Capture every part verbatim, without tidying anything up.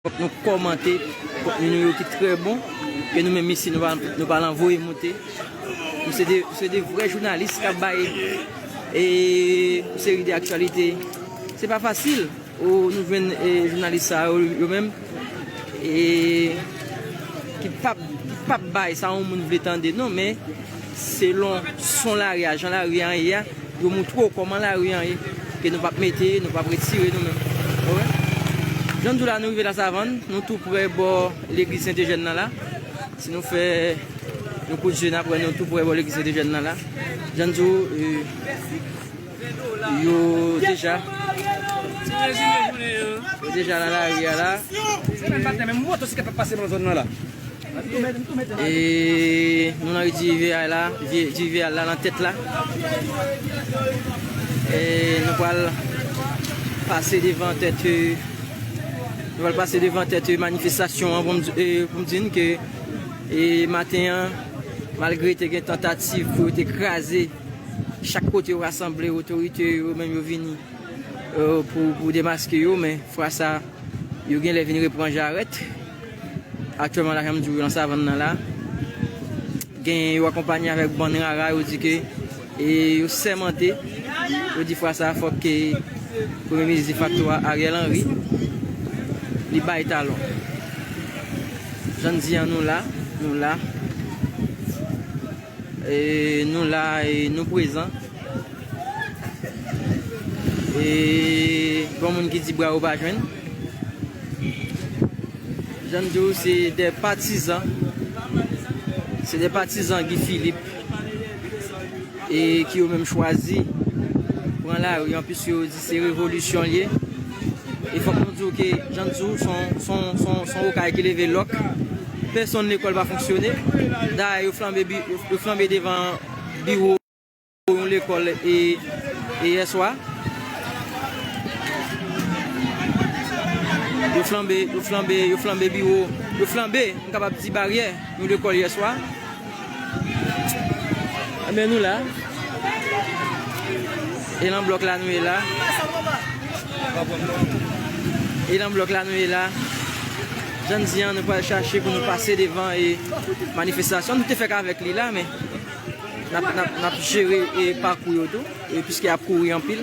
Fòk nou kòmante kontni nou yo ki trè bon, ke nou menm isi nou pa, nou pa anvoye moute. Nou se de, se de vrè jounalis k ap bay e, yon seri de aktyalite. Se pa fasil. Ou nou jwenn e, jounalis sa yo, yo menm e, ki p ap, ki p ap bay sa yon moun vle tande non, men selon son lari a, jan lari a ye a, yo moutre w kòman lari a ye, ke nou p ap mete, nou p ap retire nou menm. Ou wè? Jan n di w la, nou rive Lasavann, nou tou prè bò legliz Sentejèn nan la. Si nou fè yon kout je, n ap wè nou tou prè bò legliz Sentejèn nan la. Jan n di w, e, yo deja, yo deja nan lari a la. E nou nan ri Diviyal la, Di-, Diviyal la, nan tèt la. E nou pral pase devan tèt, e, nou pral pase devan tèt, e, manifestasyon an pou m di, e, pou m di n ke, e, maten an, malgre te gen tantativ pou yo te kraze chak kote yo rasanble, otorite yo menm yo vini, e, pou, pou demaske yo, men fwa sa, yo genlè vin repran jarèt. Aktyèlman la, jan m di w, yo nan savann nan la. Gen yo akonpanye avèk bann rara, yo di ke, e yo sèmante, yo di fwa sa, fòk ke Premye Minis defakto a, Ariel Henry, li bay talon. Jan n di an, nou la, nou la. E nou la, e nou prezan. E gon moun ki di bra yo pa jwenn. Jan m di w, se de patizan, se de patizan Guy Philippe, e ki yo menm chwazi pran lari an, piske yo di se revolisyon l ye. E fòk nou di w ke, jan n di w, se yon, se yon, se yon, se yon okay ki leve lòk. Pèsonn lekòl pa fonksyone. Dayè, yo flanbe bi-, yo, yo flanbe devan biwo yon lekòl e, e yè swa. Yo flanbe, yo flanbe, yo flanbe biwo, yo flanbe, m kapab di baryè yon lekòl yè swa. Ebyen, nou la. E nan blòk la nou ye la. E nan blòk la nou ye la. Jan n di an, nou pral chache pou nou pase devan e manifestasyon. Nou te fèk avèk li la, men n ap, n ap, n ap jere e pakou yo tou, e piske y ap kouri anpil.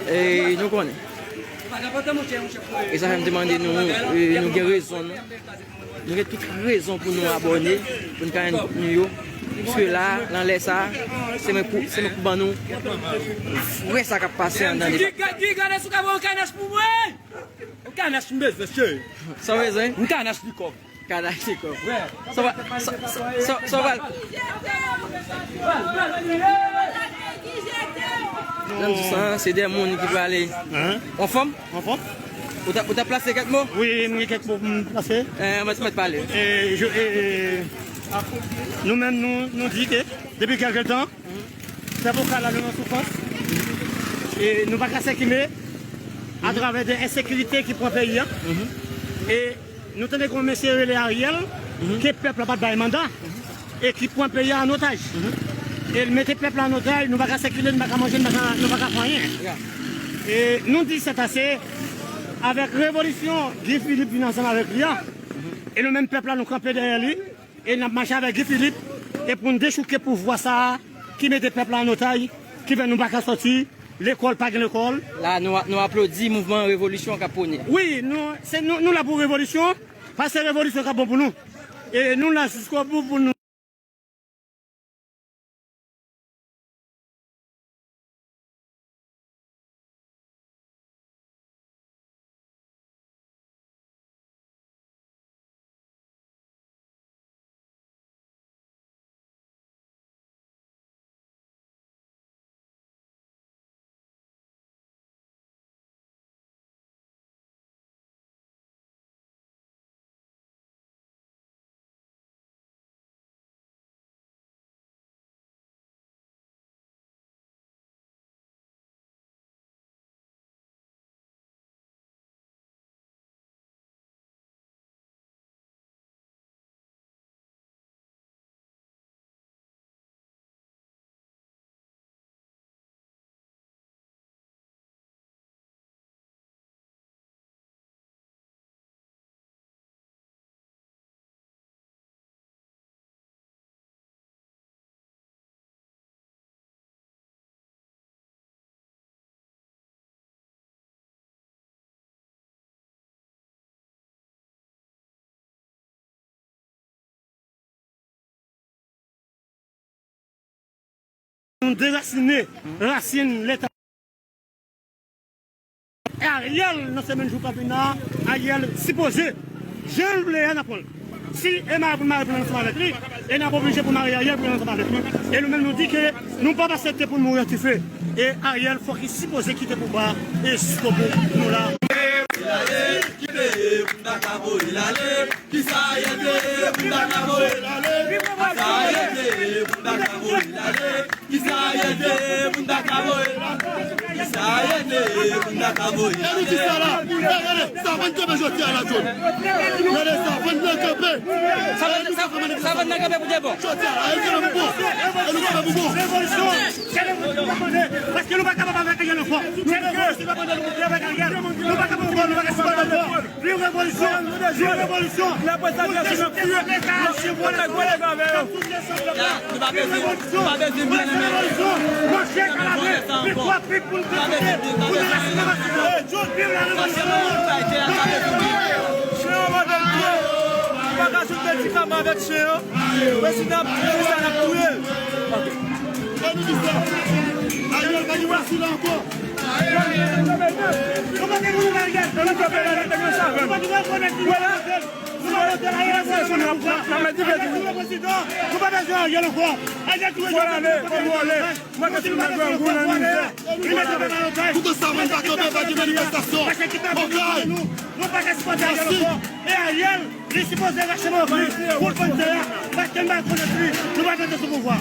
E nou konnen. E sa fè m te mande nou, e nou gen rezon nou. Nou gen tout rezon pou nou abòne, pou n ka jwenn kontni yo. Piske la, nan lè sa, se mwen pou, se mwen pou ban nou vrè sa k ap pase anndan depatman. Di, di, gade si w ka ban yon kanach pou mwen! Yon kanach m bezwen, cheri. Sa w bezwen? Yon kanach li kòb. Kanach li kòb. Sa w va, sa, sa, sa, sa w va. Jan m di sa, se de moun ki prale anfòm. Anfòm? Ou t ap, ou t ap plase kèk mo? Wi, m gen kèk mo pou m plase. Eh, mèt, mèt pale. E, je, e, nou menm, nou, nou di ke depi kèlke tan, pèp Okap la, nou nan soufrans. E nou pa ka sikile atravè de ensekirite ki pran peyi a. E nou tande gen yon mesye rele Ariel, ke pèp la pa t bay manda, e ki pran peyi a an otaj. E l mete pèp la an otaj, nou pa ka sikile, nou pa ka manje, nou pa ka, nou pa ka fè anyen. E nou di sètase, avèk revolisyon Guy Philippe vin ansanm avèk li a, e nou menm pèp la, nou kanpe dèyè li, e n ap mache avèk Guy Philippe, e pou n dechouke pouvwa sa a ki mete pèp la an otaj, ki fè nou pa ka sòti, lekòl, pa gen lekòl. La, nou, nou aplodi mouvman revolisyon k ap pwone. Wi, nou, se, nou, nou la pou revolisyon, paske se revolisyon k ap bon pou nou. E nou la jiskobou pou nou. Nou derasinen rasin Leta. Ariel, nan semèn jou k ap vin la, Ariel sipoze, jan l vle a, n ap pran l. Si e mare pou n mare pou n ansanm avèk li, e n ap oblije pou n mare Ariel pou n ansanm avèk li. E nou menm nou di ke nou p ap aksepte pou n mouri an dife. E Ariel fòk li sipoze kite pouvwa a, e jiskobou nou la. Kite pou n ta ka voye l ale. Kisa Ariel te ye pou n ta ka voye l ale? Kisa Ariel te ye pou n ta ka voye l ale? Kisa Ariel te ye pou n ta ka voye l ale? Kisa Ariel te ye pou n ta ka voye l ale? E nou di sa la. E, gade, Savann kanpe jodi a la, John. Gade, Savann nan kanpe. Savann, Savann nan kanpe pou de bon. Jodi a la, e nou kanpe pou bon. E nou kanpe pou bon. Revolisyon. Se revolisyon nou pa mande. Paske nou pa kapab avèk Ariel ankò. Se revolisyon nou pa mande, nou pa avèk Ariel. Nou pa kapab ankò, nou pa kapab ankò. Viv revolisyon! Viv revolisyon! Pou te soutyen pèp Leta a, chevwon leta a, kap soutyen sa pèp la. Viv revolisyon! Pou te soutyen revolisyon! Manje kalabren! Viktwa pik pou nou te soutyen! Pou nou resite mache la! Viv la revolisyon! Chen an mande l touye! Nou pa ka jwenn medikaman avèk chen an! Prezidan ap touye sa, n ap touye l! Ariel pa gen plas li la ankò! Nou pa gen moun Ariel. Nou pa gen moun Ariel. Nou pa gen moun Ariel. Nou pa bezwen Ariel ankò. Ariel touye Jovenel. Mwen ke sou nan grangou nan mizè. Li mete pèp la nan otaj. Tout sa mwen pa kanpe, pa gen manifestasyon. Paske ki pèp nou, nou pa ka sipòte Ariel ankò. E Ariel, li sipoze rache manman li pou l pran tè a, paske n pa konn li, nou pa tande sou pouvwa.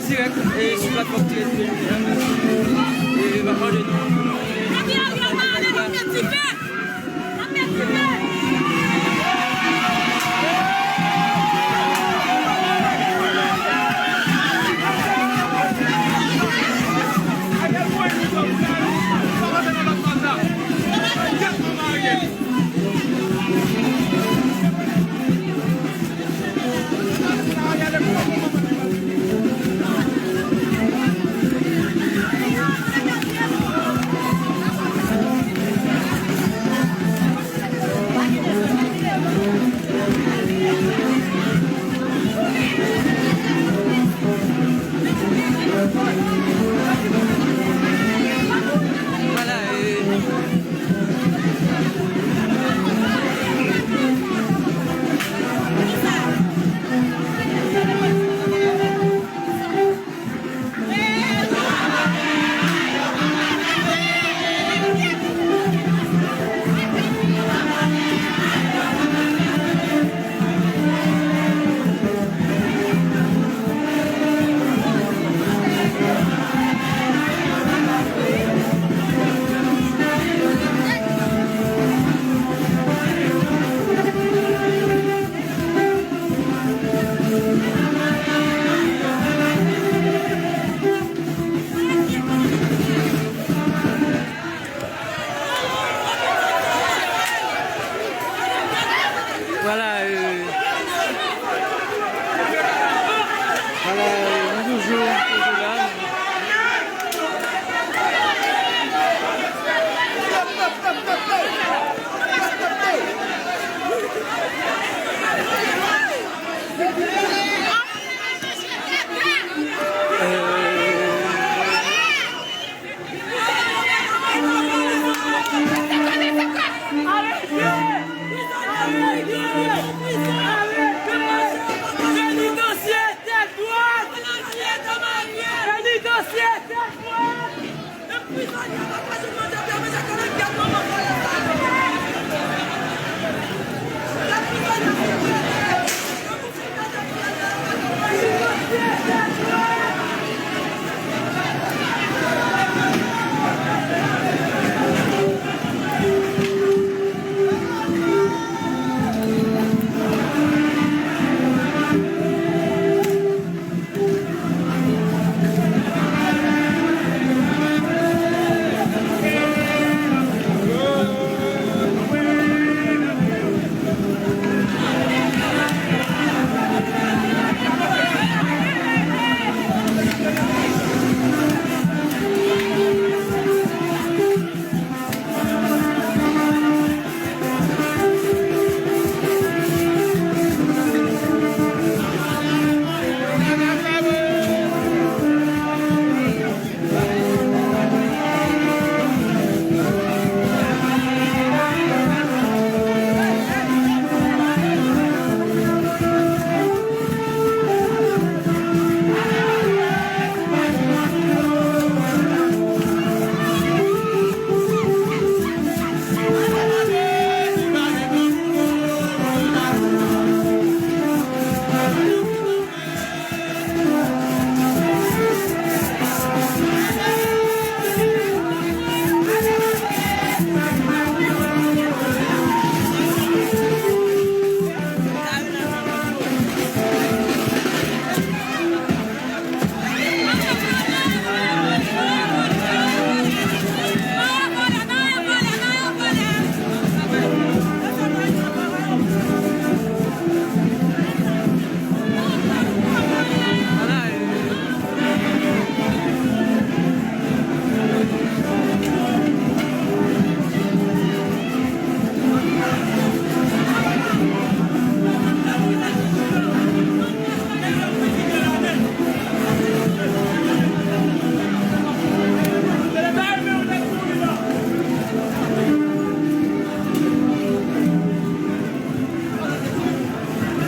Dirèk, e, sou platfòm Tirèl Television. E, m ap mande nou pou nou pataje live la. Vwala, e, Vwala, e, vwala, e, nou toujou, toujou la.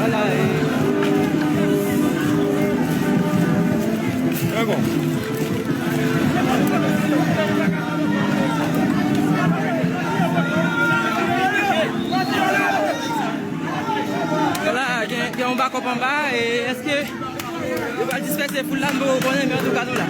Vwala, e. Trè bon. Vwala, gen, gen yon bakòp anba, e èske Yo pral dispèse foul la, m poko konnen, men antouka, nou la.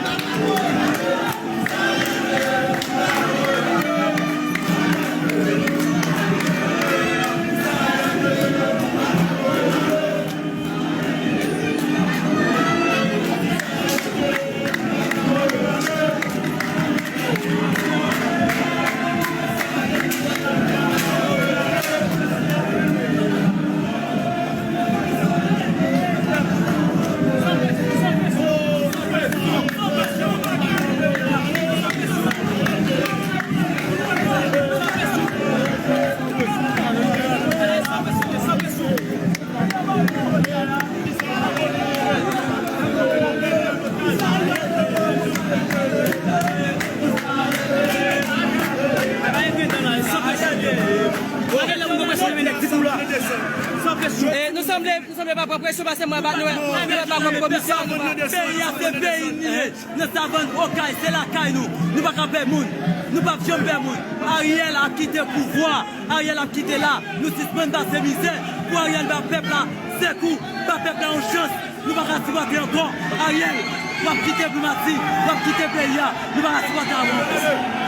E nou sanble, nou sanble pa pran presyon, paske mwen pa, nou, nou pa pran komisyon, nou pa. Peyi a se peyi n ye. Nan Savann, Okay, se lakay nou. Nou pa ka pè moun. Nou p ap janm pè moun. Ariel ap kite pouvwa. Ariel ap kite la. Nou sispann pase mizè. Pou Ariel ba pèp la sekou, ba pèp la yon chans. Nou pa ka sipòte ankò. Ariel, w ap kite primati, w ap kite peyi a. Nou pa ka sipòte avè w ankò.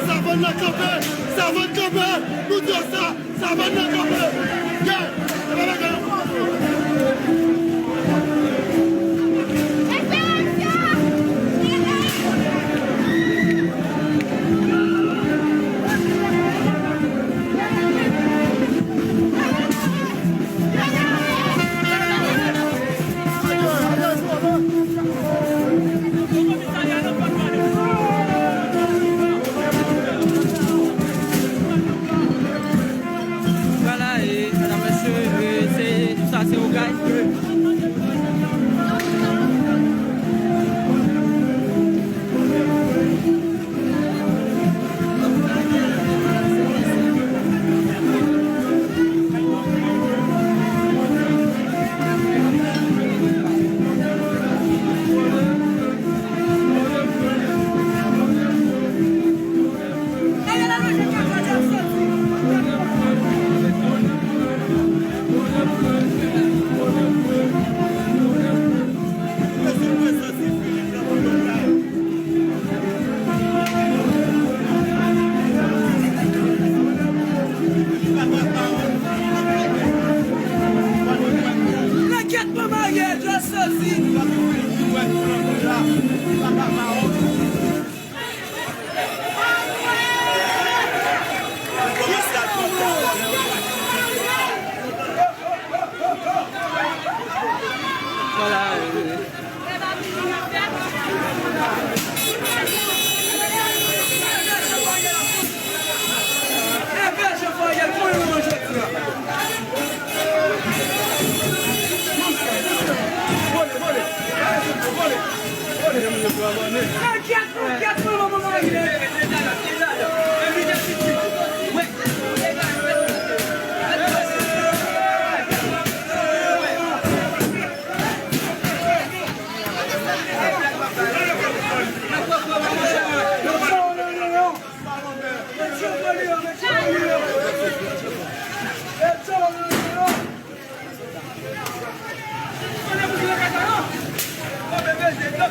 Savann nan kanpe! Savann kanpe! Nou di w sa! Savann nan kanpe! Yeah! Se pa bagay ankò! Vwala, e, medam, mesye, e, se, sa se Okay. Rankèt manman Ariel, yo sezi.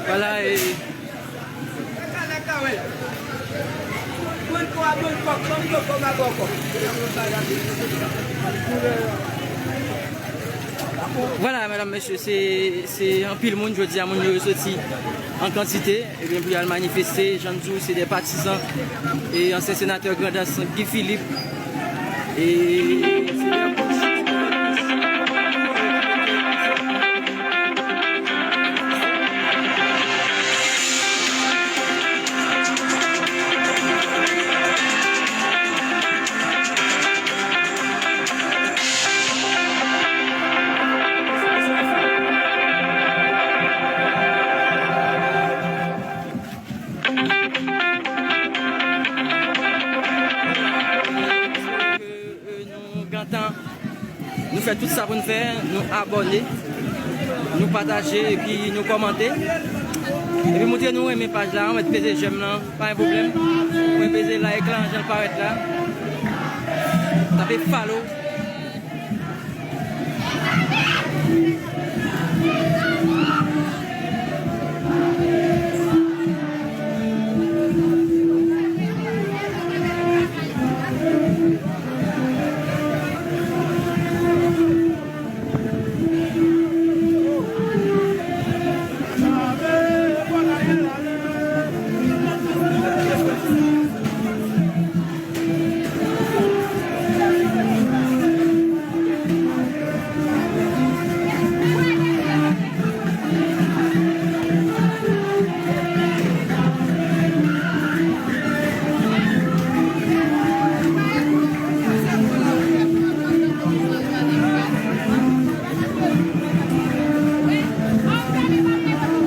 Vwala, e, Vwala, e, vwala, medam, mesye, se, se anpil moun jodi a, moun yo soti an kantite, ebyen, pou y al manifeste, jan n di w, se de patizan e ansyen senatè Grandans Guy Philippe. E se de Nou fè tout sa pou n fè, nou abòne, nou pataje epi nou kòmante. Epi moutre nou renmen paj la, ou mèt peze j'aime lan, pa gen pwoblèm. Ou mèt peze like lan, jan l parèt la. Tape follow.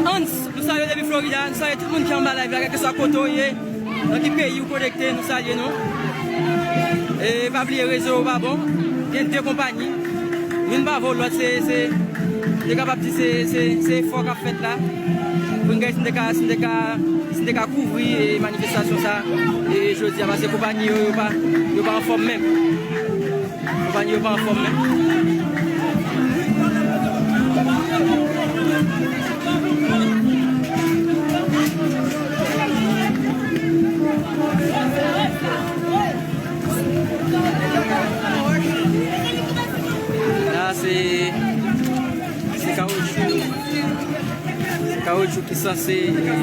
Hans, nou salye w depi Florida, nou salye tout moun ki anba live la, kèlkeswa kote w ye, nan ki peyi w konekte, nou salye nou. E pa bliye rezo yo pa bon, gen de konpayi. Youn pa vo lòt, se, se, nou kapab di se, se, se efò k ap fèt la. Pou n gade si n te ka, si n te ka, si n te ka kouvri, e, manifestasyon sa, e, jodi a, paske konpayi yo, yo pa, yo pa anfòm menm. Konpayi yo pa anfòm menm. La, se, se kawotchou. Se kawotchou ki sanse, eh,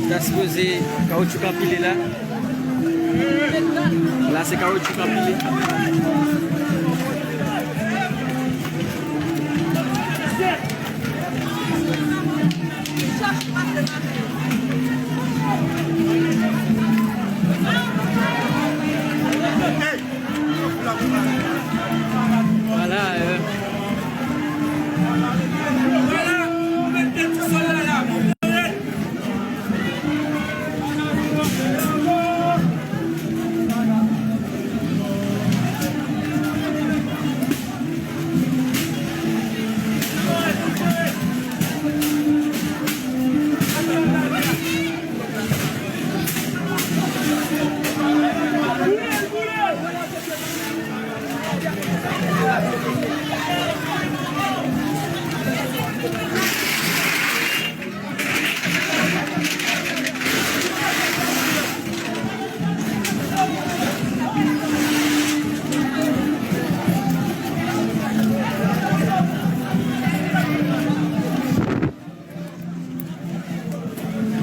ta sipoze kawotchou k anpile la. La, se kawotchou k anpile. Vwala, euh. Vwala, nou mete ti solèy la, bon.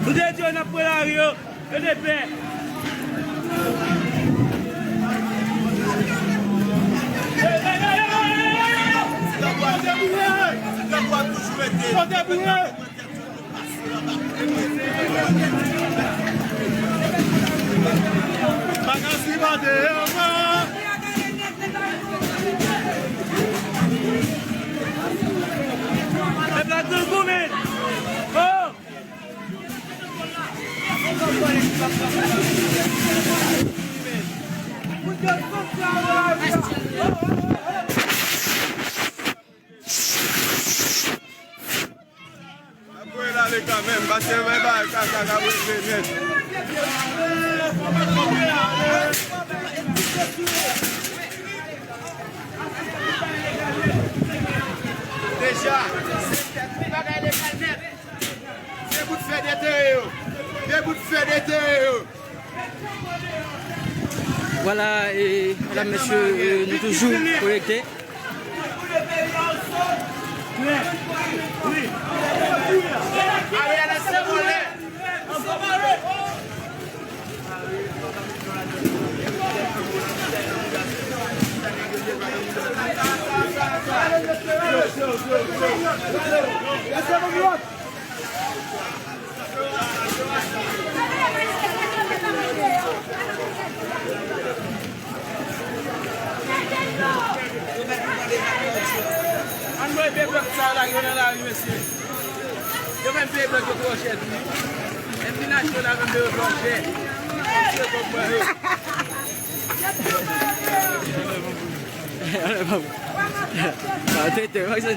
Nou te di yo n ap pran lari yo, yo te pè. Yo te boure. Bagay si pa deyò, man. Pèp la grangoumen. Oh! Ap voye l ale kanmenm, paske men bagay kaka k ap regle nèt. Deja, se tèt bagay legal nèt. Se bout fè detere yo. Se bout fè detere yo. Vwala, e, medam, mesye, e, nou toujou konekte. Ann voye pye pèp sa yo lage yo nan lari, mesye. Yo menm pye pèp yo twò chè tou, wi. Enpi nasyon la menm yo twò chè. Mesye, kòb mwen yo. Sa tete, wè se.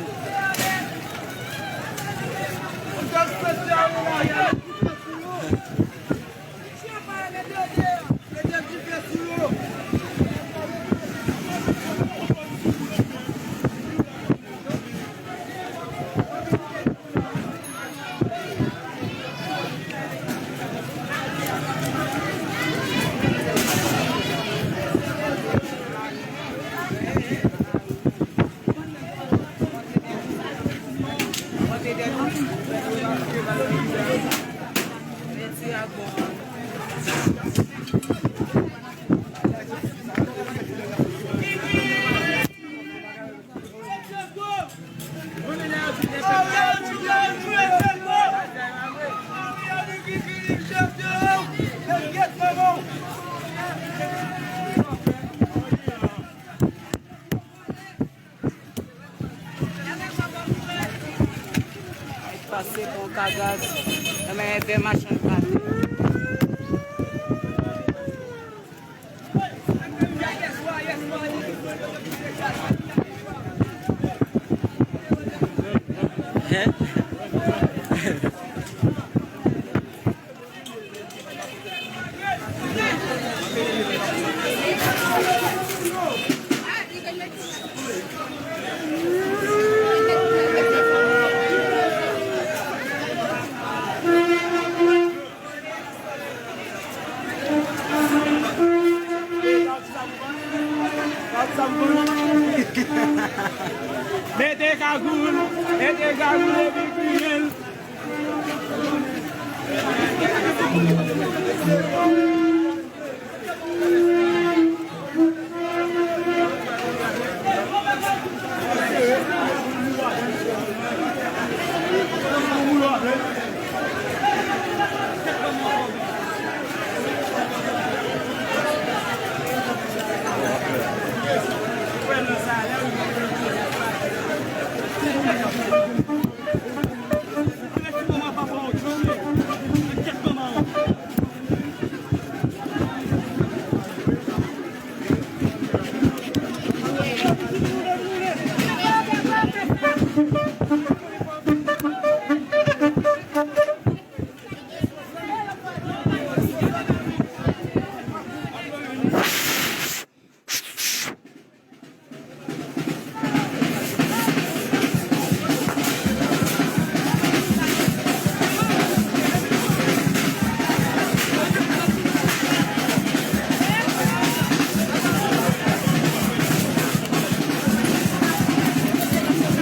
Pase bon ka gaz. Nan men vè machann pate. Mete kagoul, mete kagoul epi kriye l.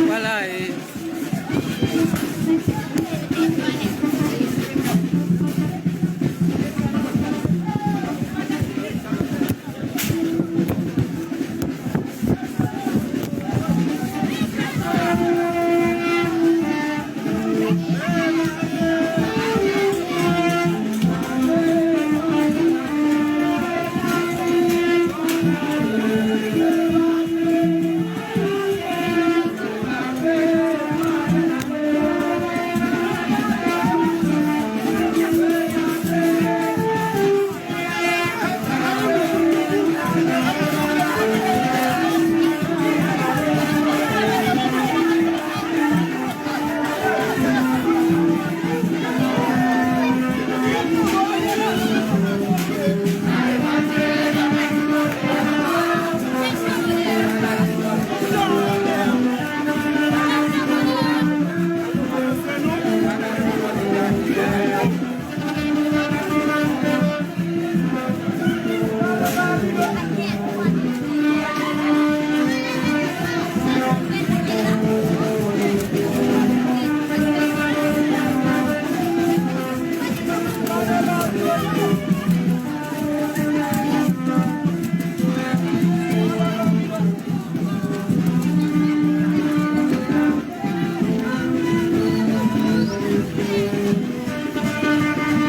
Vwala, e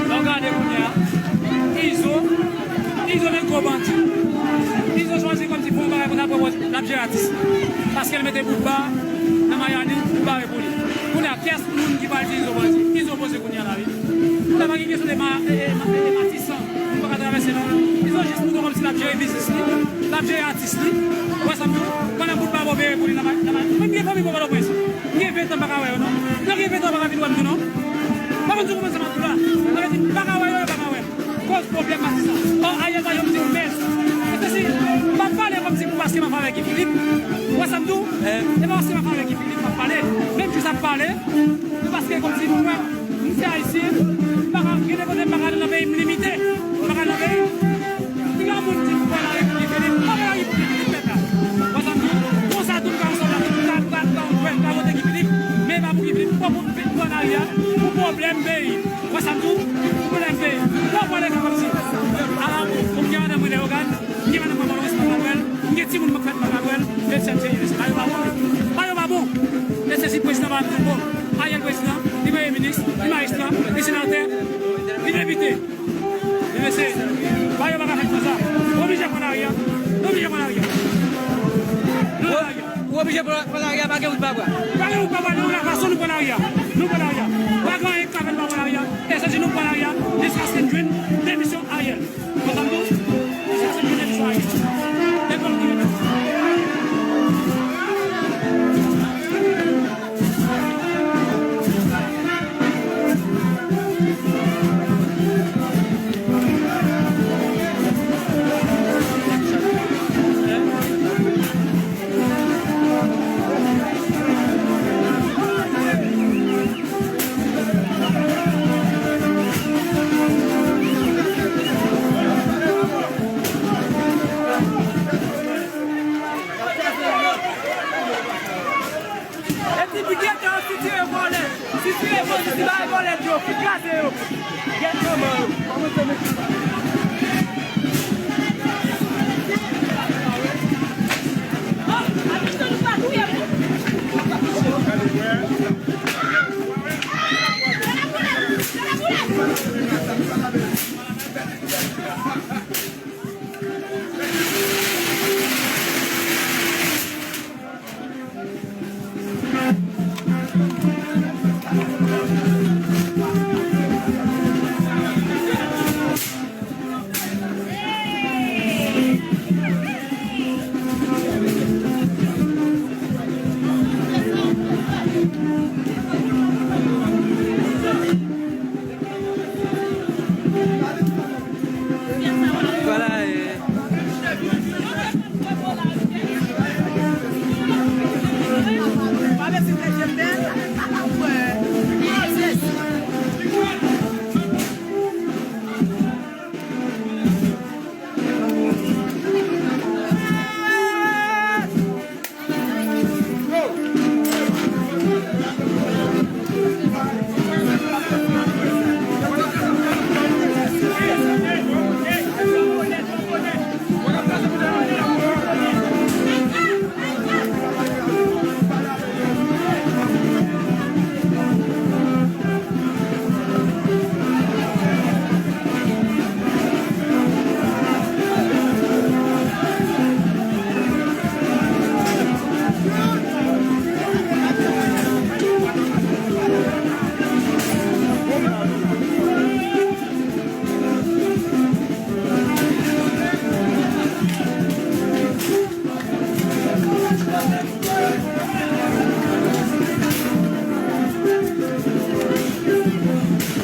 Lè w gade kounye a, Izo, Izo vin gwo bandi. Izo chwazi kòmsi fè yon bagay pou l ap, l ap jere atis li. Paske l mete bout ba nan Mayani pou bare pou li. Kounye a, kiyès moun ki pral di Izo bandi? Izo poze kounye a la, wi. Kounye a, pa gen kesyon de ma-, e, e, ma-, e, e, Matisan. Moun pa ka travèse la. Izo jis montre kòmsi l ap jere biznis li, l ap jere atis li. Ou wè sa m di w? Mwen gen fanmi mwen Pòtoprens. M gen ven tan m pa ka wè yo non. Nan gen ven tan m pa ka vin wè m tou non. Pa konn si w konprann sa m ap di w la. Sa vle di m pa ka wè yo, yo pa ka wè m. Koz pwoblèm Matisa. Ò, Ariel pa janm di yon mès. E se si m ap pale kòmsi pou paske m ap avèk Guy Philippe. Ou wè sa m di w? E pa paske m ap avèk Guy Philippe m ap pale. Menm jis ap pale. Se paske kòmsi mwen, m se ayisyen, m pa ka, gen de kote m pa ka al nan peyi m limite. M pa ka al nan peyi m. Si yon moun di m pran lari pou Guy Philippe, m pa pran lari pou Guy Philippe, pèp la. Ou wè sa m di w? Konsa tou m ka ansanm la, m ka, m ka, m ka, m ka vote Guy Philippe, men e pa pou Guy Philippe, m pran, m pran lari a pou pwoblèm peyi. Ou wè sa m di w? Pou pwoblèm peyi. Lè w pran lè kòmsi. Ala, m gen madanm mwen Leyogàn, m gen madanm mwen Pòtoprens m pa ka wè l, m gen timoun mwen k fèt m pa ka wè l, men se m se Iris. Bagay yo pa bon wi. Bagay yo pa bon. E se si prezidan pa vin bon. Ariel prezidan, li premye minis, li majistra, li senatè, li depite. Men mesye, bagay yo pa ka fèt konsa. Nou oblije pran lari a. Nou oblije pran lari a. Nou pran lari a. Ou oblije pran, pran lari a, pa gen wout pa bra. Pa gen wout pa bra, nou la fason nou pran lari a. Nou pran lari a. Pa gen anyen k ka fè nou pa pran lari a. E se si nou pran lari a, jiskaske n jwenn demisyon Ariel. Konprann tou? Jiskaske n jwenn demisyon Ariel. E bon ki E ti pi gentan sitire vòlè, sitire vòlè, sitire vòlè yo, fout kraze yo. Gentan man yo. Vwala, e.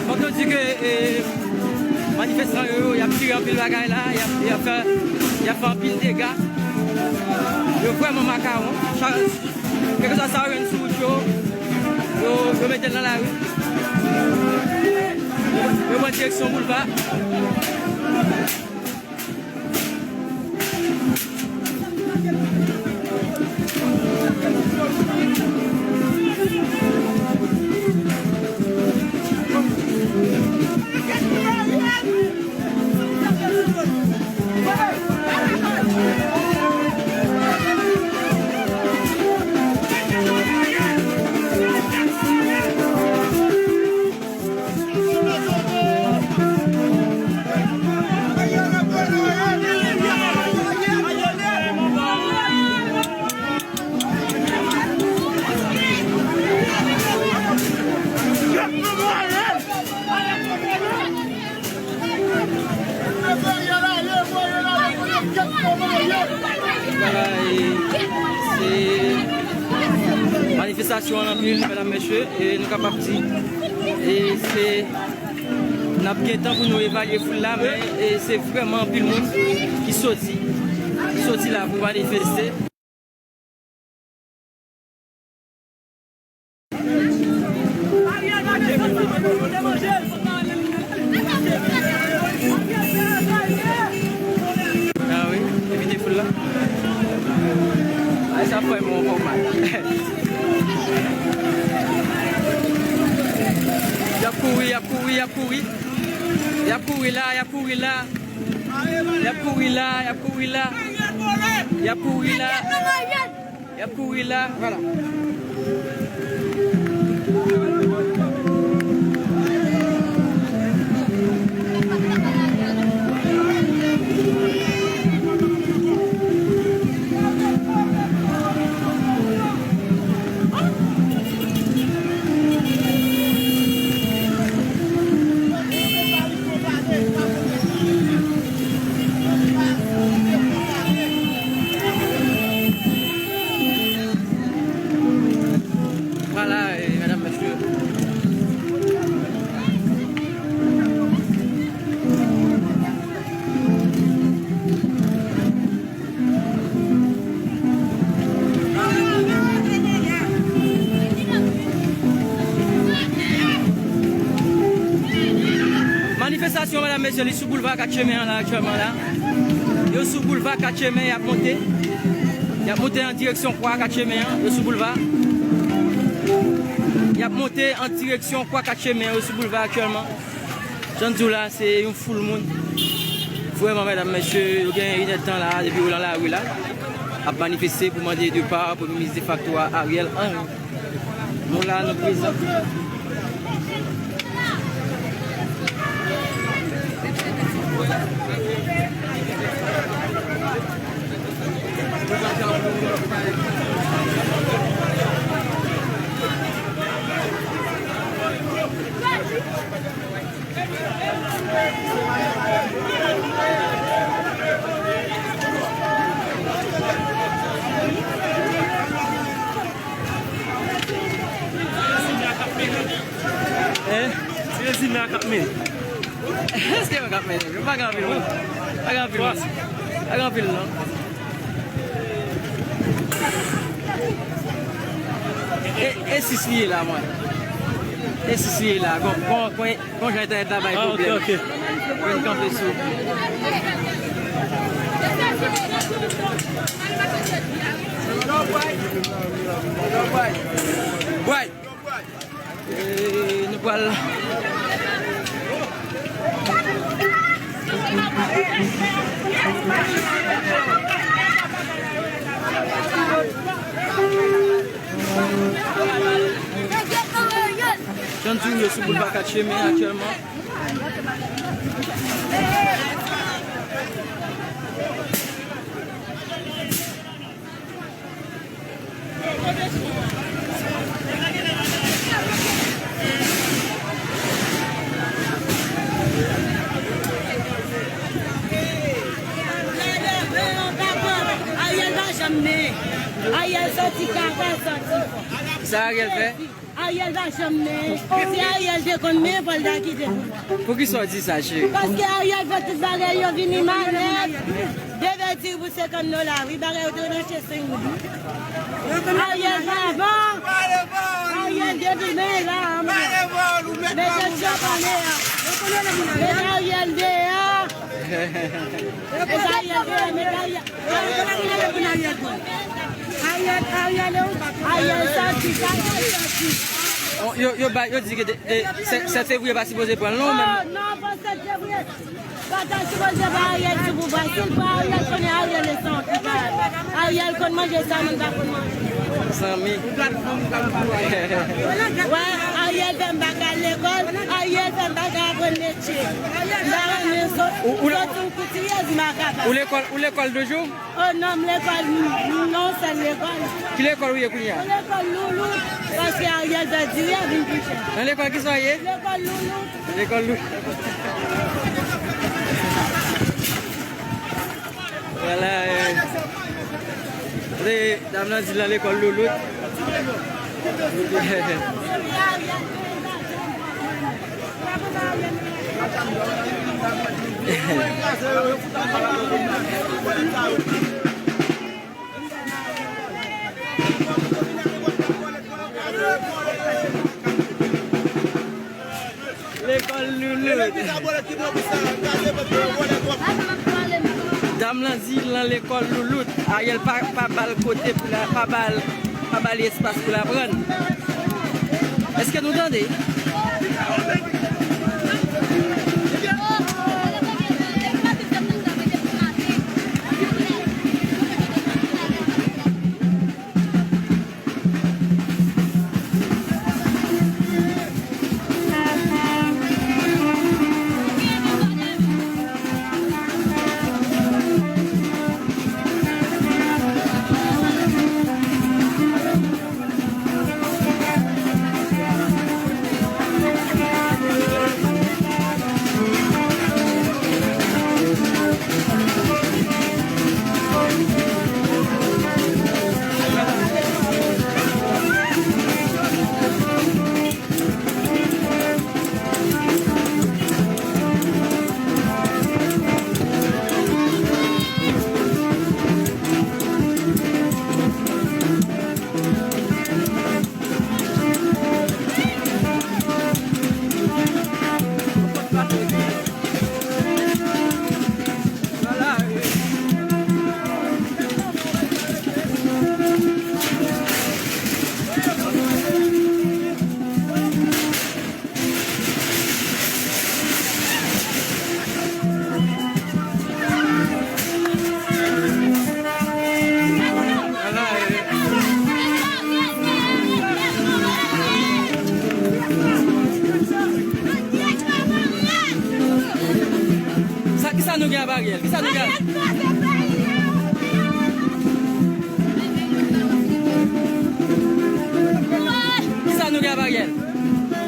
Fòk nou di ke, e, manifestan yo, y ap tire anpil bagay la, y ap, y ap fè, y ap fè anpil dega. Yo vrèman makawon. Chak, kèlkeswa sa yo jwenn sou wout yo, yo, yo mete l nan lari. Yo, yo pran direksyon boulva. Manifestasyon an anpil, medam, mesye, e nou kapab di, e se, n ap gen tan pou nou evalye foul la, men, e se vrèman anpil moun ki soti, ki soti la pou manifeste. Ah wi, evite foul la. Ay, sa fè mwen ankò mal. Y ap kouri, y ap kouri, y ap kouri. Y ap kouri la, y ap kouri la. Y ap kouri la, y ap kouri la. Y ap kouri la. Y ap kouri la, vwala. Vwala, e, medam, mesye. Manifestasyon, medam, mesye, li sou boulva Kat Chemen an la, aktyèlman la. Yo sou boulva Kat Chemen, y ap monte. Y ap monte an direksyon kwa Kat Chemen an, yo sou boulva. Y ap monte an direksyon kwa Kat Chemen an, yo sou boulva aktyèlman. Jan m di w la, se yon foul moun. Vrèman, medam, mesye, yo gen inèdtan la, depi yo nan lari la, ap manifeste pou mande depa premye minis defakto a, Ariel Henry. Nou la, nou prezan. Hein? Se rezime a k ap mennen. Èske yo k ap mennen? Pa gen anpil moun. Pa gen anpil moun. Pa gen anpil non. E, e sis li ye la, mwen. E sis li ye la. Gon, gon, gon, gon jan entènèt la bay pwoblèm. Ah, ok, ok. Mwen kanpe sou. Bway. E, nou pral. Jan di w yo sou boulva Kat Chemen aktyèlman. Ariel pa janm men. Ariel soti kaka, soti fò. Sa Ariel fè? Ariel pa janm men. Si Ariel te konn men, fò l ta kite pouvwa. Poukisa w di sa, cheri? Paske Ariel fè tout bagay yo vini malèt. Devèti pou senkant dola, wi, bagay yo te ranche senk goud. Ariel pa bon. Ariel depi men la, mete chòk anlè a. Met Ariel deyò. Met Ariel deyò, met Ariel. Ariel, Ariel, Ariel sòti, Ariel sòti. Oh, yo, yo bay, yo di ke de, de, sèt, sèt fevriye pa sipoze pran l non, menm. Oh, non, pa sèt fevriye. Pa ta sipoze pran Ariel sou pouvwa. Si l pran Ariel, konnen Ariel e santi pa. Ariel konn manje sa moun pa konn manje. Zanmi. Wè, Ariel fè m pa ka al lekòl, Ariel fè m pa ka aprann metye. M pa renmen sot, sot yon koutirye, di m pa kapab. Ou lekòl, ou lekòl toujou? Oh non, m lekòl, m nan sèl lekòl. Ki lekòl ou ye kounye a? Mwen lekòl Loulout, paske Ariel fè diri a vin pi chè. Nan lekòl kisa w ye? Lekòl Loulout. Lekòl Loulout. Vwala, e, dam nan di l nan lekòl Loulout. Lekòl Loulout. Dam lan di l nan lekòl Loulout. Ariel pa, pa ba l kote pou l, pa ba l, pa ba l espas pou l aprann. Èske nou tande? Sa, kisa nou gen ak Ariel? Kisa nou gen? Kisa nou gen ak Ariel?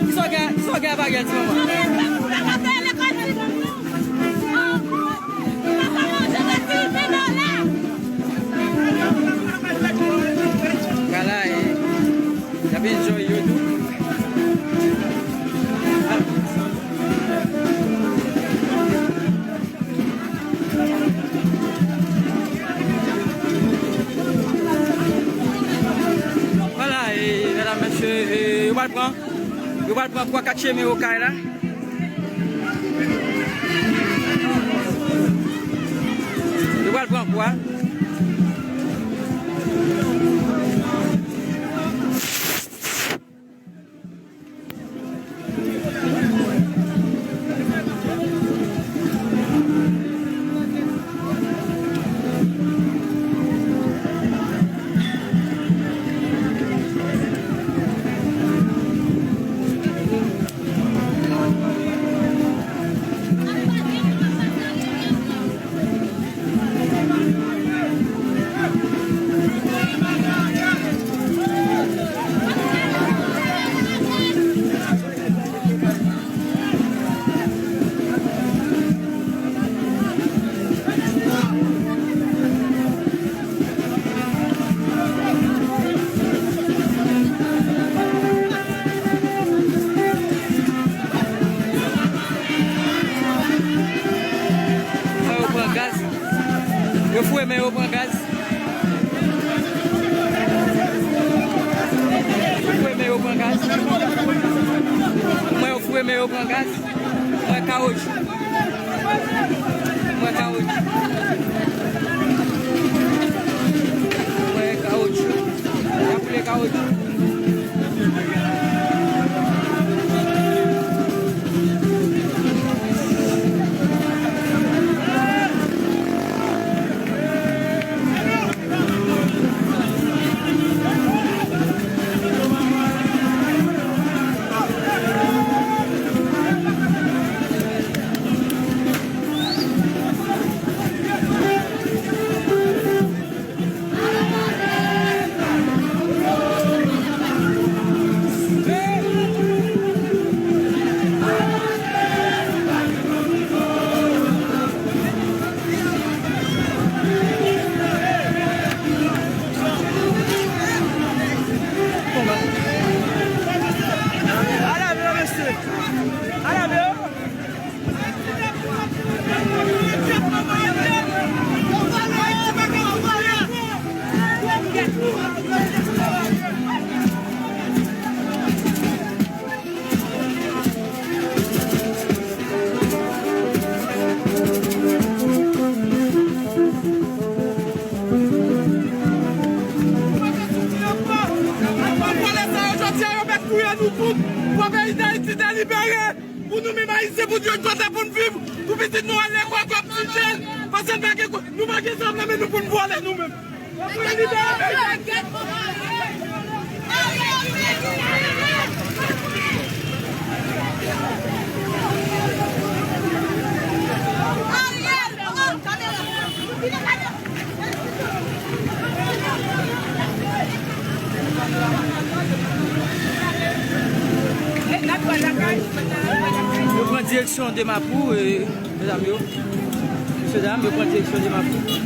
Kisa w gen, kisa w gen ak Ariel, ti manman? Bagay la, e, y ap enjoy yo tou. Vwala, e, medam, mesye, e, yo pral pran, yo pral pran twa, kat chemen Okay la. Yo pral pran kwa? Sa yo pran gaz. Yo foure men yo pran gaz. Yo foure men yo pran gaz. Mwen yo foure men yo pran gaz. Mwen kawoutchou. Mwen kawoutchou. Mwen kawoutchou. Y ap boule kawoutchou. Pou yo nou tout, pou peyi Dayiti ta libere, pou nou menm Ayisyen, pou nou jwenn kote pou n viv, pou pitit nou al lekòl kòm ti jèn, paske n pa gen, nou pa gen zam nan men nou pou n vòlè nou menm. Pou yo libere peyi Dayiti. Yo pran direksyon Demapou, e, medam yo. Mesye dam, yo pran direksyon Demapou.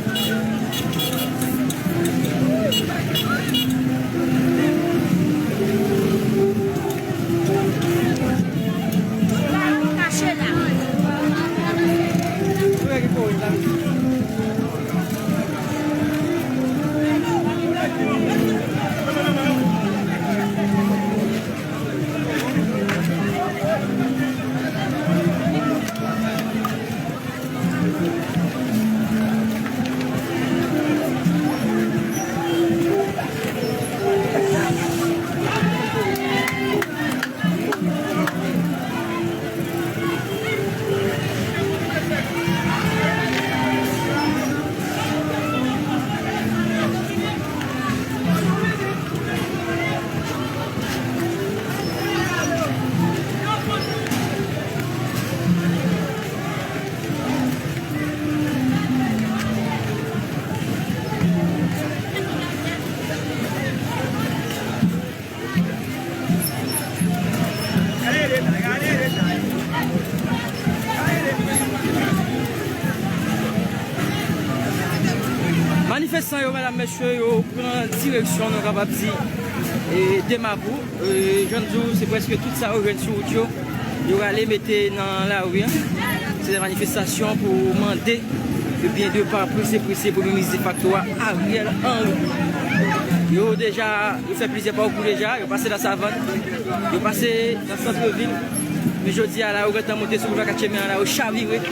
Manifestan yo, medam, mesye, yo pran direksyon, nou kapab di, e, Demapou. E, jan m di w, se prèske tout sa yo jwenn sou wout yo, yo rale mete nan lari a. Se de manifestasyon pou mande ebyen, depa prese prese Premye Minis defakto a, Ariel Henry. Yo deja, yo fè plizyè pakou deja, yo pase Lasavann, yo pase nan sant vil. Men jodi a la, yo gentan monte sou boulva Katyemen an la, yo chavire.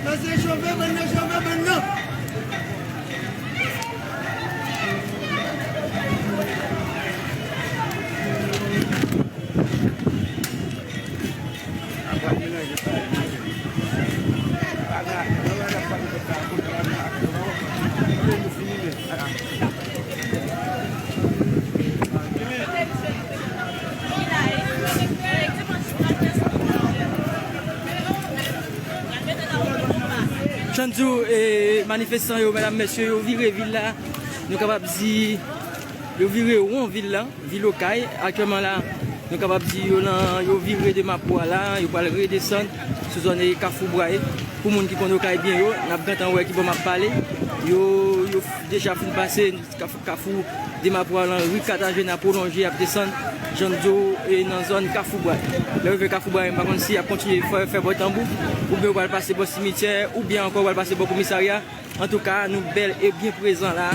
Mesye, chofè, bann nan, chofè, bann nan. Jan di w, e, manifestan yo, medam, mesye, yo vire vil la. Nou kapab di, yo vire won vil la, vil Okay. Aktyèlman la, nou kapab di yo lan, yo vire de Mapou a la, yo pral redesann sou zòn, e, Kafou Bway. Pou moun ki konn Okay byen yo, n ap gentan wè ki bò m ap pale. Yo, yo deja fin pase Kaf-, Kafou de Mapou a lan, ri Katajena pwolonje, y ap desann, jan m di w, e, nan zòn Kafou Bway. Lè yo rive Kafou Bway, m pa konn si y ap kontinye fè, fè bò Tanbou, oubyen yo pral pase bò simityè, oubyen ankò yo pral pase bò komisarya. Antouka, nou bèl e byen prezan la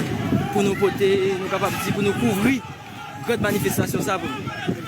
pou nou pote, nou kapab di, pou nou kouvri gran manifestasyon sa pou nou.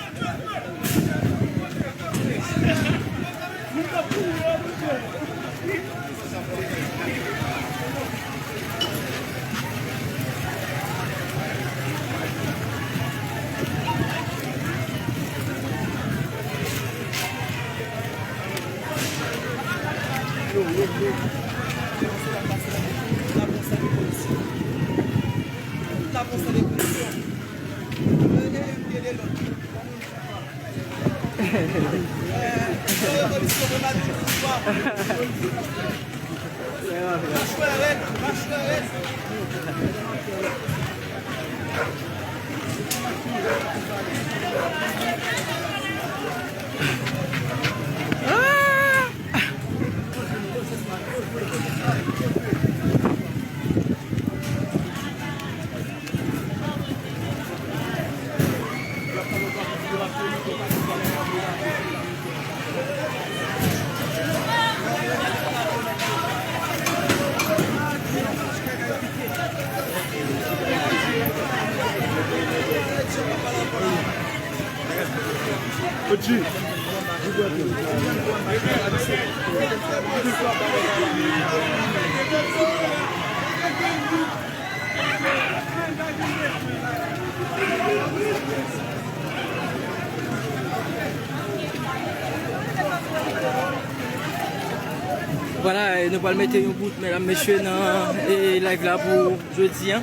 Vwala, e nou pral mete yon bout, medam, mesye, nan, e, live la pou jodi a.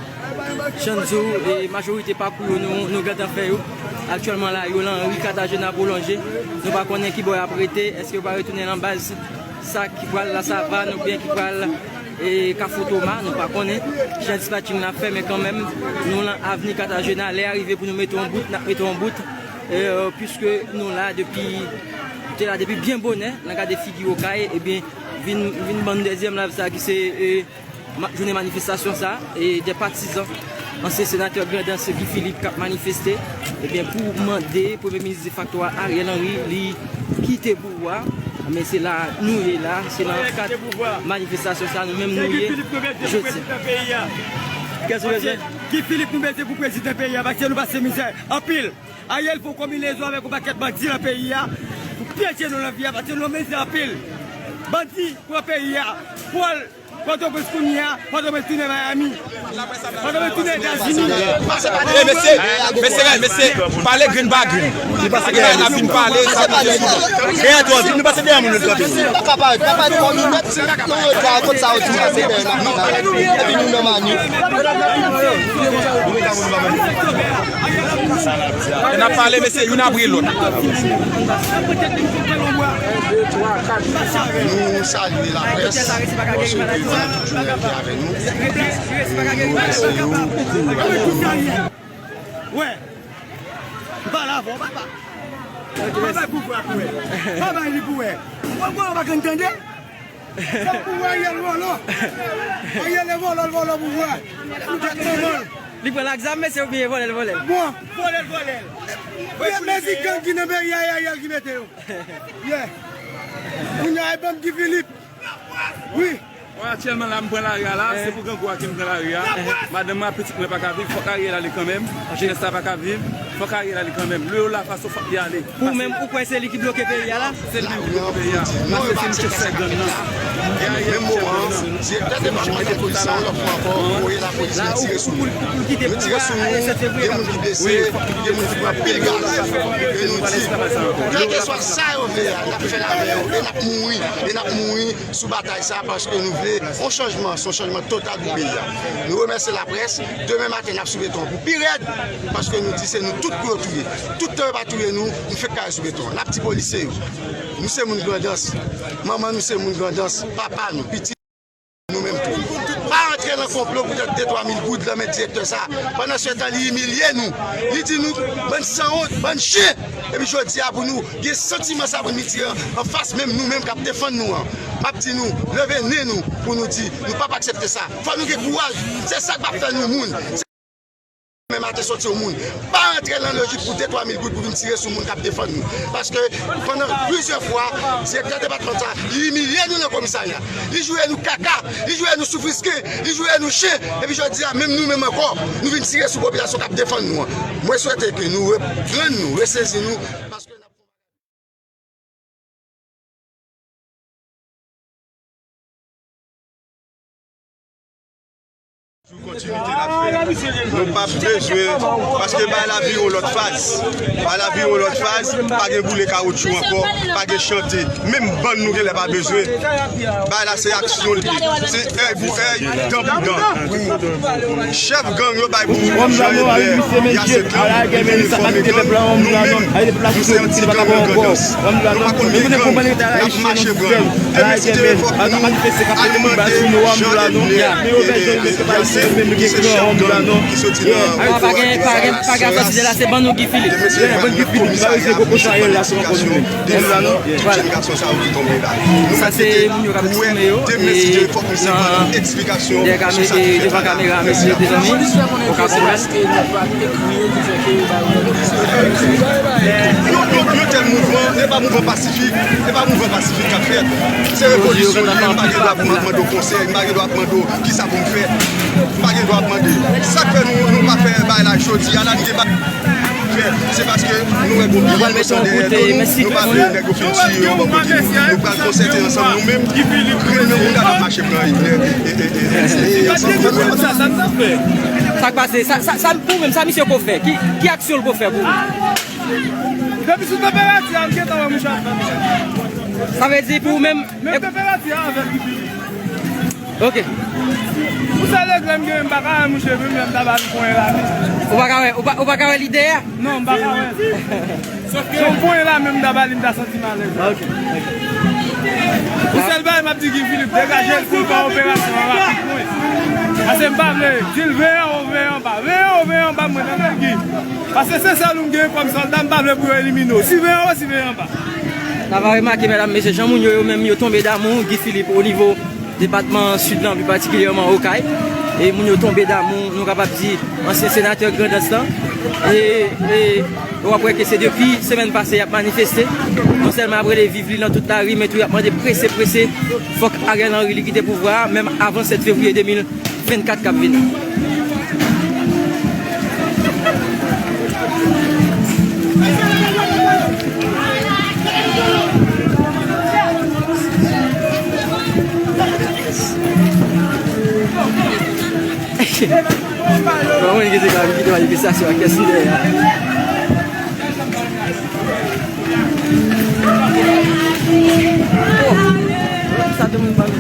Jan m di w, e, majorite pakou yo nou, nou gentan fè yo. Aktyèlman la, yo lan ri Katajena pwolonje. Nou pa konnen ki bò y ap rete. Èske yo va retounen nan baz sa ki pral Lasavàn oubyen ki pral, e, Kafou Toma, nou pa konnen jan dispatching la fè, men kanmenm, nou lan avni Katajena, lè a rive pou nou mete yon bout, n ap mete yon bout, e, piske nou la depi, nou te la depi byen bonè, nan gade figi Okay, ebyen, vin, vin bann dezyèm live sa ki se, e, ma-, jounen manifestasyon sa, e, de patizan ansyen senatè Grandans Guy Philippe k ap manifeste, ebyen, pou mande Premye Minis defakto a, Ariel Henry, li kite pouvwa. Men se la nou ye la, se nan kad manifestasyon sa, nou menm nou ye jodi. Kèl sou bezwen? Guy Philippe nou bezwen pou prezidan peyi a, paske nou pase mizè anpil. Ariel fè yon konbinezon avèk yon pakèt bandi nan peyi a pou pyeje nou nan vi a, paske nou nan mizè anpil. Bandi pran peyi a, pran l Pòtoprens kounye a, Pòtoprens tounen Miami. Pòtoprens tounen Etazini. E mesye, mesye, mesye, pale grenn pa grenn. Pale grenn pa grenn, n ap vin pale, sa vin sou. Gen twòp, nou pase dèyè moun yo twòp. Pa parèt, pa parèt kò nou nèt. Yo, yo, ta, kot sa yo di, pase dèyè n ap pale. Epi nou nan manif. E n ap pale, mesye, youn apre lòt. Nou salye laprès, paske yo toujou rete avè nou. E nou remèsye yo. Wè, m pale avè w, papa. Papa, pouvwa pou wè. Papa, li pou wè. Ou pa konn tande? Se pou Ariel vòlò. Ariel e vòlò, l vòlò pou vwa. Li pran l ak zam, mesye, oubyen e vòlè l vòlè l? Bon. Vòlè l vòlè l. Men, men si gang ki nan peyi a, e Ariel ki mete yo. Yeah. Kounye a, e banm Guy Philippe. Wi. Bon, aktyèlman la, m pran lari a la, se pou grangou a ke m pran lari a. Madanm mwen, pitit mwen pa ka viv, fòk Ariel ale kanmenm. Jenès la pa ka viv, fòk Ariel ale kanmenm. Lè yo la fason fòk li ale. Pou ou menm, ou kwè se li ki bloke peyi a la? Se li menm ki bloke peyi a. Paske se misye k fè gang nan. E Ariel ki fè gang nan. Direktè depatman polis la, yon lòt fwa ankò, voye lapolis vin tire sou moun. Yo tire sou moun, gen moun ki blese, gen moun ki pran pil gaz. E nou di, kèlkeswa sa yo vle a, n ap fè l avè yo, e n ap mouri, e n ap mouri sou batay sa, paske nou vle yon chanjman, se yon chanjman total pou peyi a. Nou remèsye laprès, demen maten n ap sou beton an pou pi rèd, paske nou di se nou tout pou yo touye. Tout tan yo pa touye nou, nou fenk kare sou beton an. N ap di polisye yo, nou se moun Grandans, manman nou se moun Grandans, papa nou, pitit nou menm tou. Pa antre nan konplo poutèt de twa mil goud nan men direktè sa. Pandansetan, li imilye nou. Li di nou, bann sanwont, bann chen. Epi jodi a, pou nou gen santiman sa pou nou di an, anfas menm nou menm k ap defann nou an. M ap di nou, leve nen nou pou nou di, nou p ap aksepte sa. Fò nou gen kouraj. Se sa k va fè nou moun. Demen maten soti yon moun. Pa antre nan lojik pou de twa mil goud pou vin tire sou moun k ap defann nou. Paske pandan plizyè fwa, direktè depatman sa, li imilye nou nan komisarya. Li joure nou kaka, li joure nou soufrisken, li joure nou chen. Epi jodi a, menm nou menm ankò, nou vin tire sou popilasyon k ap defann nou an. Mwen swete ke nou reprann nou, resezi nou, paske n ap Sou kontinite n ap fè. Nou p ap bezwen, paske bay la vire yon lòt faz. Bay la vire yon lòt faz, pa gen boule kawotchou ankò, pa gen chante. Menm bann nou genlè pa bezwen. Bay la se aksyon l ye. Se èy pou èy, dan pou dan. Chèf gang yo bay pou Jean Edler, Yasset lan, pou vin fòme gang. Nou menm, nou se yon ti gang nan Grandans. Nou pa konn gen gang, n ap mache pran yo. Demen si Dye vle, fòk nou alimante Jean Edler, e, e, e, Yasset, ki se chèf gang ki soti nan Pouvwa Deza, Soras. Demen si Dye vle, n ap mete komisarya, nou se pran planifikasyon de moun, jèn gason sa yo ki tonbe la. Nou pral kite pou wè demen si Dye vle, fòk nou se pran eksplikasyon sou sa ki fèt la. Mèsi anpil. Yon, yon, yon tèl mouvman, se pa mouvman pasifik, se pa mouvman pasifik k ap fèt. Se revolisyon li ye, m pa gen dwa pou m ap mande w konsèy, m pa gen dwa ap mande w kisa pou m fè. M pa gen dwa ap mande. Sa k fè nou, nou pa fè bagay la jodi a la, nou te pa fè, se paske nou wè gon pil inosan dèyè nou, nou pa vle nèg yo fin tiye yo bò kote nou. Nou pral konsète ansanm nou menm, kre nan moun la n ap mache pran Hitler e, e, e, e, e, e ansanm. Sa k pase? Sa, sa, sa, pou ou menm, sa misye ko fè? Ki, ki aksyon l ko fè pou ou? Depi sou tanperati a, m gentan wè mouche ap fè. Sa vle di pou ou menm, menm tanperati a avèk li. Ok. Pou sèl regrè m genyen, m pa ka wè mouche, menm lè m ta ba li konyen la, men. Ou pa ka wè, ou pa, ou pa ka wè lidè a? Non, m pa ka wè. Se yon konyen la, menm m ta ba li, m ta santi m alèz. Ok, ok. Pou sèl bagay, m ap di Guy Philippe, degaje l pou l fè operasyon an rapid pou mwen. Paske m pa vle, di l veye anwo, veye anba, veye anwo, veye anba, mwen nan figi. Paske se sèl ou m genyen kòm sòlda, m pa vle pou yo elimine w. Si veye anwo, si veye anba. N ava remake, medam, mesye, jan moun yo, yo menm, yo tonbe damou Guy Philippe o nivo depatman Sid lan, pi patikilyèman Okay. E moun yo tonbe damou, nou kapab di, ansyen senatè Grandans lan. E, e w ap wè ke se depi semèn pase y ap manifeste. Non sèlman y ap rele viv li nan tout lari, men tou y ap mande prese, prese, fòk Ariel Henry li kite pouvwa a, menm avan sèt fevriye de mil vennkat k ap vini. Bon, mwen ki te ka kite manifestasyon a kès li dèyè a. Sa tou moun pa vle.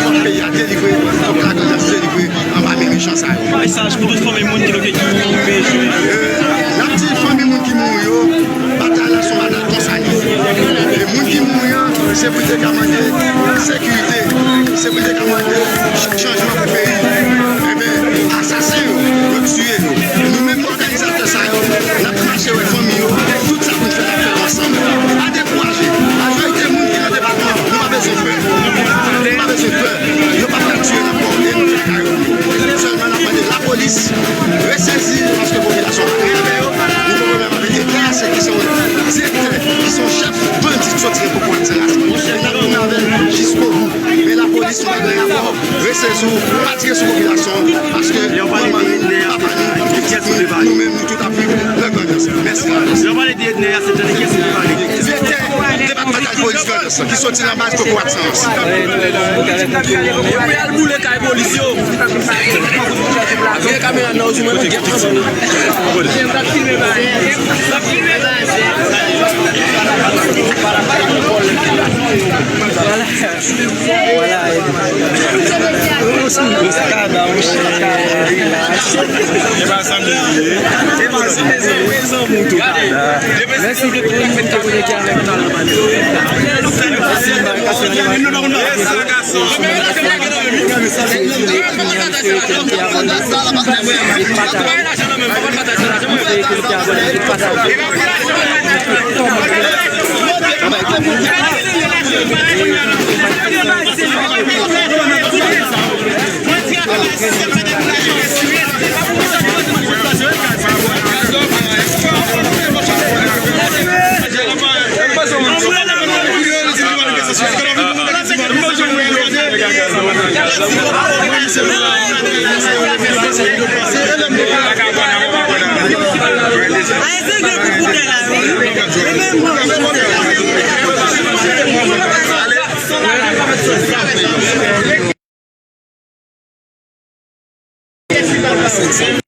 Fòk peyi a delivre, fòk Lagrandyas delivre anba men mechan sa yo. Mesaj pou tout fanmi moun ki bloke, ki mouri, ki peye jwe. N ap di fanmi moun ki mouri yo, batay la se yon batay konsa li ye. E moun ki mouri an, se pou te ka mande sekirite. Se pou te ka mande chanjman pou peyi. Enben, asasen yo, yo tiye yo. Nou menm òganizatè sa yo, n ap mache wè fanmi yo, tout sa pou n fè, n ap fè l ansanm. Pa dekouraje. Majorite moun ki nan depatman, nou pa bezwen pè. Nou pa bezwen pè. Yo p ap ka tiye n ankò. E nou lakay yo. Sèlman n ap mande lapolis resezi, paske popilasyon pa gen avè yo. Nou poko menm avè Etè a, se ki se yon direktè, ki se yon chèf bandi k soti nan popilasyon. N ap tounen avè l jiskobou. Men lapolis, nou pa gen rapò, resezi w, pa tire sou popilasyon, paske manman nou, papa nou, pitit nou, nou menm, nou tout ap viv nan Grandans. Mèsi. Lè w pale de Etnè a, se tande kiyès ki pale? Direktè depatmantal polis Grandans, ki soti nan baz Koko Excellence. Epi al boule kay polis yo. Gen kamera nan ou sou mwen, men gen ansanm. Voilà. Mèsi tout moun ki te konekte avèk nou. Mèsi anpil.